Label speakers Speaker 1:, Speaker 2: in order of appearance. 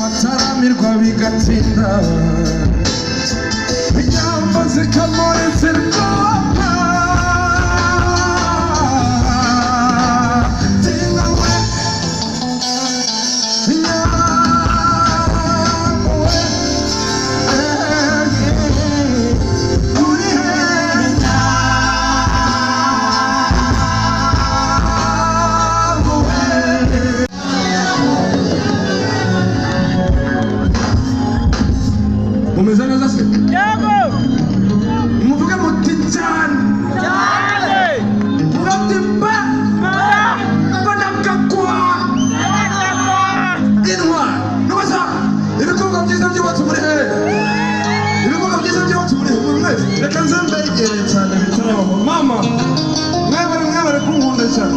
Speaker 1: Mataramirwa bigatinda, inyambo zikamuritse rwanda. Tinga we, inyambo we, uri he nyambo we? Mumeze neza se?
Speaker 2: Yego!
Speaker 1: Muvuge muti cyane.
Speaker 2: Cyane!
Speaker 1: Muvuge muti mba mbonakakwa intwari nubaza. Ibikorwa byiza by'iwacu muri hehe? Ibikorwa byiza by'iwacu muri hehe mwese? Reka nze mbegereye cyane, bitarabaho. Mama, mwebare, mwebare kunkunda cyane.